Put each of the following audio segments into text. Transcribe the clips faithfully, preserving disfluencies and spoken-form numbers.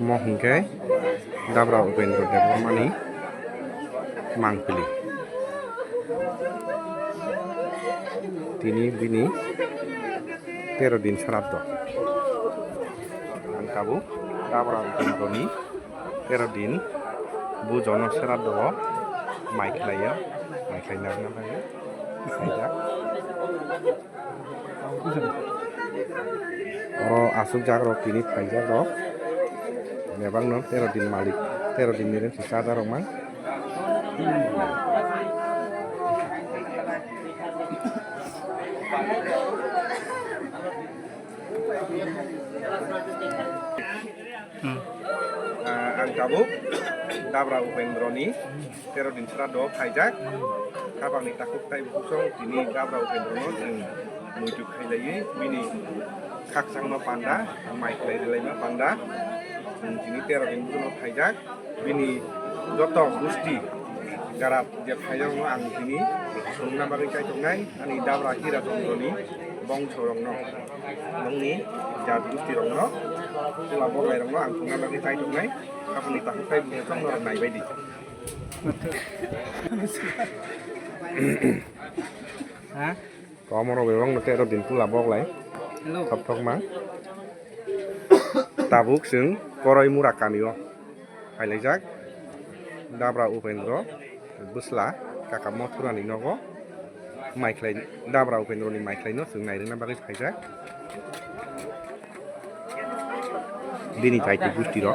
Mo hwnkhe Dabra Upendra Debbarmani mangpili. Tini bini tero din sraddho. Ang tabuk Dabra Upendrani tero din bujono sraddho o mai khlaiya, mai khlaina bagwi khaijak. Oro aswkjak rok tini phaijak rok. Bebak no tero din malik, tero din ni rengsi chaja rok mang. Ah, ang tabuk Dabra Upendra ni tero din sraddho phaijak. Khapang ni takhuk tei bukhuk song tini Dabra Upendra no chwng muitu khailaiwi bini khakchangma panda, mai khlai rwlaima panda. Chwng tini tero din bukhuk no phaijak. Bini joto gusti garat je phaijak no ang tini phunukna bagwi kaitor nai ani Dabra Hira Chandra ni bongso rok no. Nongni jat gusti rok no, chwla boklai rok no ang thungna bagwi tai tongnai, aboni takhuk tai bukhuk song norok naibaidi. Ha? Komo rok bebak no tero din chwla boklai. Hello. Thok thok ma. Tabuk chwng Koroi Mura kami o. Phailaijak Dabra Upendra bwsla kaka Mothurani nogo mai khlai, Dabra Upendrani mai khlaino chwng nairwkna bagwi phaijak. Bini jaiti gusti rok.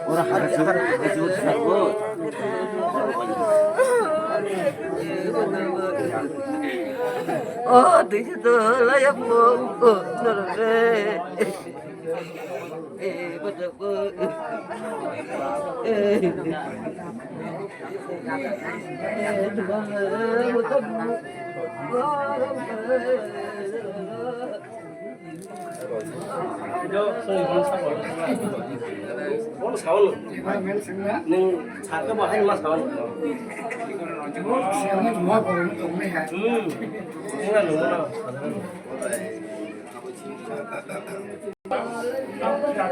Ora haga chubar, haga chubar chubar bo. Oh, dije to laya po, oh, no re. Eh, bata po. Eh.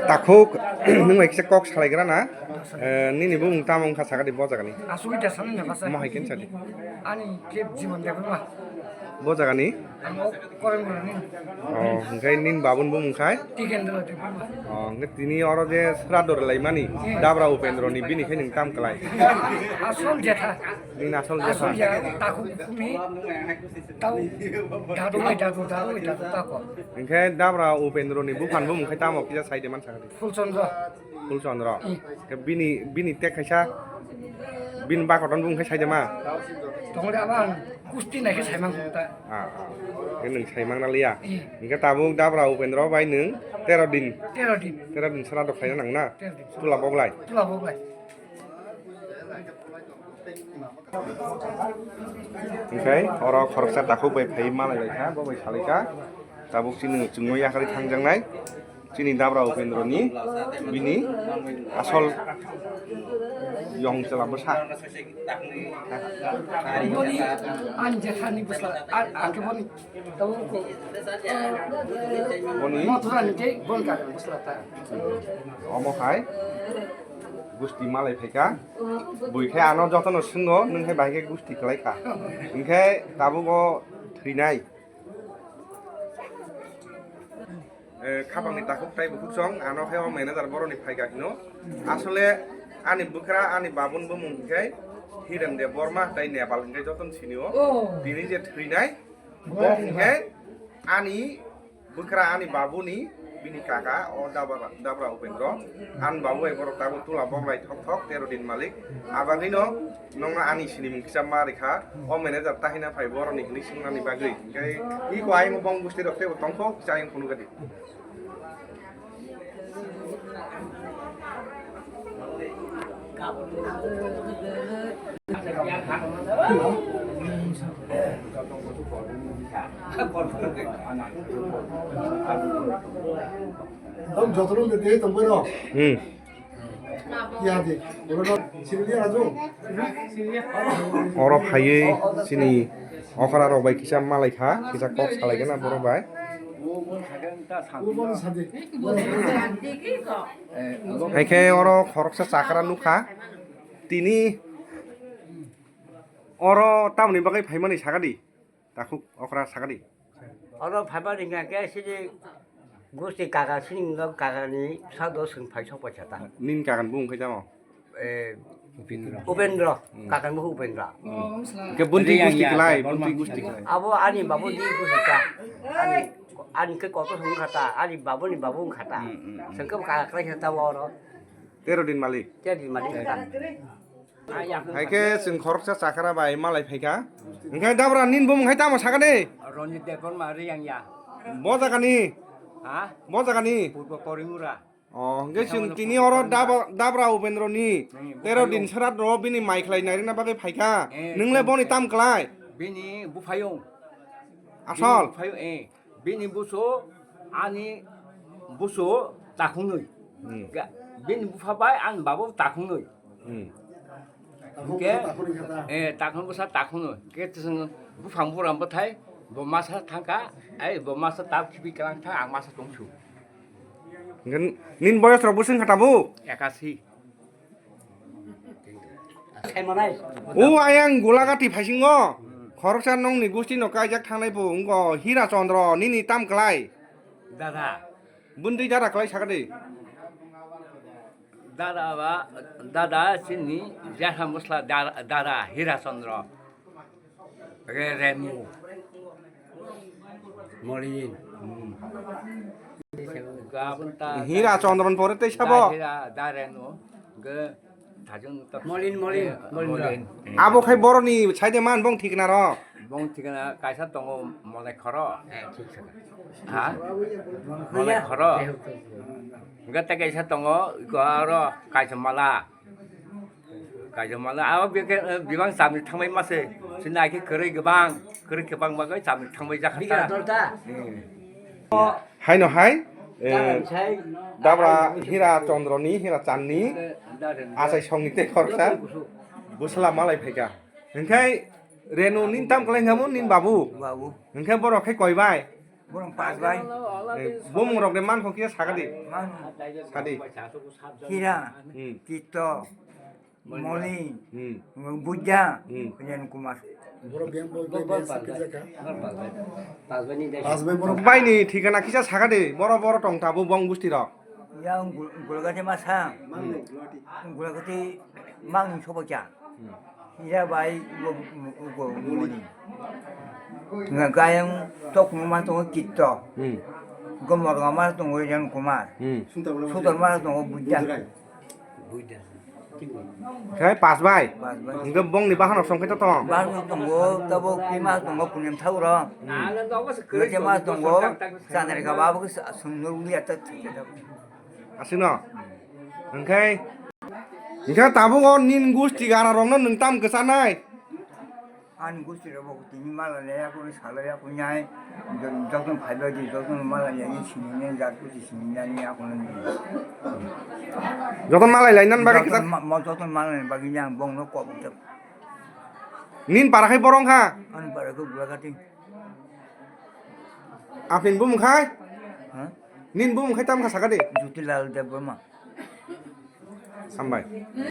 Takhuk, nwng bai kisa kok salaigra na? Eh, nini bumung tamo wngkha sakha di bo jagani? Asugwi da sanani basa. Mo hai khe sadi. Ani khe Jimon Debbarma. Bo jagani? Ang o Korengrani. Oh, hwnkhe nini babuni bumung khai? Tikendra Debbarma. Oh, hwnkhe tini oro je sraddho rwlaimani, hmm, Dabra Upendrani bini khai nwng tam klai? Asol jetha. Nini asol jetha? Asol jetha, takhuk kumi. Tau dadu bai dadu, dadu bai dadu tako. Hwnkhe Dabra Upendrani buphani bumung khai tamo kisa saide man sakha di. Phulchandra. Phulchandra. Hmm. Khe bini, bini tek kaisa, bini bakoton bumung khai saide ma? Tongde abang kusti naikhe saimang ta. Ah, ah. Khe nwng saimang na liya. Hmm. Hwnkhe tabuk Dabra Upendra bai nwng tero din. Tero din. Tero din sraddho khlaina nang na? Tero din. Chwla boklai. Chwla boklai. Hwnkhe oro khoroksa takhuk bai phaiwi malai lai kha, bo bai salai kha. Tabuk chini chwngno yakarwi thangjaknai chini Dabra Upendrani bini asol yong chwla bwsa. Boni ani jephani bwsla, a-, ang khe boni tabuk ko. Boni? Mothurani tei boni kaka bwsla ta. Omo hai gusti malai phaikha. Bui khe ano jotono swngo, nwng khe bahai khe gusti kwlai kha. Hwnkhe tabuk o thwinai. Eh, khapangni takhuk tai bukhuk song, ano khe o manager boroni phaikha hino. Asole ani bwkra, ani babun bumung hwnkhe Hiren Debbarma tai Nepal hwnkhe jotono sinio. Oh. Tini je thwinai, bo hwnkhe ani bwkra ani babuni Bini kaka o Dabra, Dabra Upendro, ani babu bai borok tabuk tula boklai thok thok, tero din malik. Abagwino nongno ani sinimung kisa ma rikha, o manager tahina phai boroni hinwi swngnani bagwi. Hinkhe iko ayung bong gusti rok teibo tongkho, kisa ayung phunukgadi. Tong jotono de de tong bono. Hmm. Ya de. Bono sini dia ajo. Oro phaiwi chini okra rok bai kisa malai kha, kisa kok salai gana borok bai. Bono sadi. Hai khe oro khoroksa chakra nukha. Tini oro tamoni bagwi phaimani sakadi. Takhuk okra sakadi. Oro phaiba ringya khe sini gusti kaka sini kaka ni sado sung phai sok paisa ta. Nin kakan bung khai tamo? Eh, Upendra. Upendra. Hmm. Kakan bung Upendra. Hwnkhe buntwi gusti klai, buntwi gusti klai. Abo ani babu di gusti ta. Ani, ani khe kotor hung khata, ani babu ni babu hung khata. Hmm, hmm, hmm. Sengkam kaka klai khata oro. Tero din malik. Tero din malik khata. Hai khe chwng khoroksa chakra bai malai phaikha. Hwnkhe Dabra nin bumung hai tamo sakha de? Ronjit Debbarma Riyangya. Bo jagani? Ha? Bo jagani? Purbo Korimura. Oh, hwnkhe chwng tini oro Dab-, Dabra Upendro ni Hmm, tero Buphayo. Din srat ro bini mai khlai nairina bagwi phaikha. Eh, Nwngle boni tam klai? Bini buphayo. Asol? Bini buphayo, eh. Bini buso, ani buso takhungnwi. Hmm. Ga-, bini bupha bai ani babo takhungnwi. Hmm. Hwnkhe, eh, takhung bwsa takhungnwi. Hwnkhe chwng buphang buram bwthai, bo masa thangkha, ai bo masa tab khibi kalang thang, ang masa tongsu. Hwnkhe nin boyos rok bwswng kha tabuk? Ekasi. O ayang Golagati phaisingo, khoroksa nongni gusti no kaijak thangnai bo wngkha Hira Chandra, nini tam klai? Dada. Buntwi dada klai sakha de. Dada ba, dada chini jesa musla dada, dada Hira Chandra. Re-, Renu. Molin. Gabon ta Hira Chandra ni pore tei sabo? Da Hira, da Renu. Ge thajung ta Molin, Molin, eh, Molin. Molin. Abo khai boroni saide man bong thikna ro. Bong thikna kaisa tongo Molai Khoro. Eh, thik sa. Ha? Molai Khoro. Ge ta kaisa tongo, iko aro kaisa mala. Kaisa mala, abo bibang chamni thangbai mase. Sini aike kwrwi kwbang, kwrwi kwbang bagwi chamni thangbai jakha ta. Haino hai, eh, Dabra Hira Chandra ni, Hira Chan ni, achai song ni tei khoroksa bwsla malai phaikha. Hwnkhe Renu nin tam kwlai hwnkha mo nin babu? Babu. Hwnkhe borok khe koi bai? Borok pas bai. Eh, bumung rok de mankho khe sakha di. Sakha di. Hira, Hmm. Tito, Molin, Hmm. Buja, Hmm. Renu Kumar. Borok biyang boi bai biyang sakha jaka. Pas bai ni dai. Pas bai borok. Bai ni thikana kisa sakha de, boro boro tong ta bo bong gusti rok. Yang Gul-, Gulagati masa. Gulagati mang ni sobo cha. Hmm. Hira bai go, go, Molin. Nga gayang tok ma tongo Tito. Hmm. Gomor ma tongo Renu Kumar. Hmm. Sutor ma tongo Buja. Khai pas bai. Pas bai. Hingke bongni bahanok songkhe to tong. Bahanok tongo, tabok pima tongo, punem thauro. Hmm. Hingke ma tongo, Chandrika babu ke sa-, songno uli atat thike tabok. Asino. Hingke, hingke tabuk o nin gusti gana rokno nwng tam kwchanai. Ani gusti rok bo tini mala le ya ko sala ya ko nyai. Joton phaiba di joton mala ya ni sini ne jat ko sini ne ni ako ne. Joton malai lai nan bagwi joton kwchak ma-, ma-, joton mala ni bagwi yang bong no kok. Nin para khai borong kha. Ani para ko gula kati. Apin bumung khai? Ha? Nin bumung khai tam kha sakha de. Jutilal Debbarma. Sambai.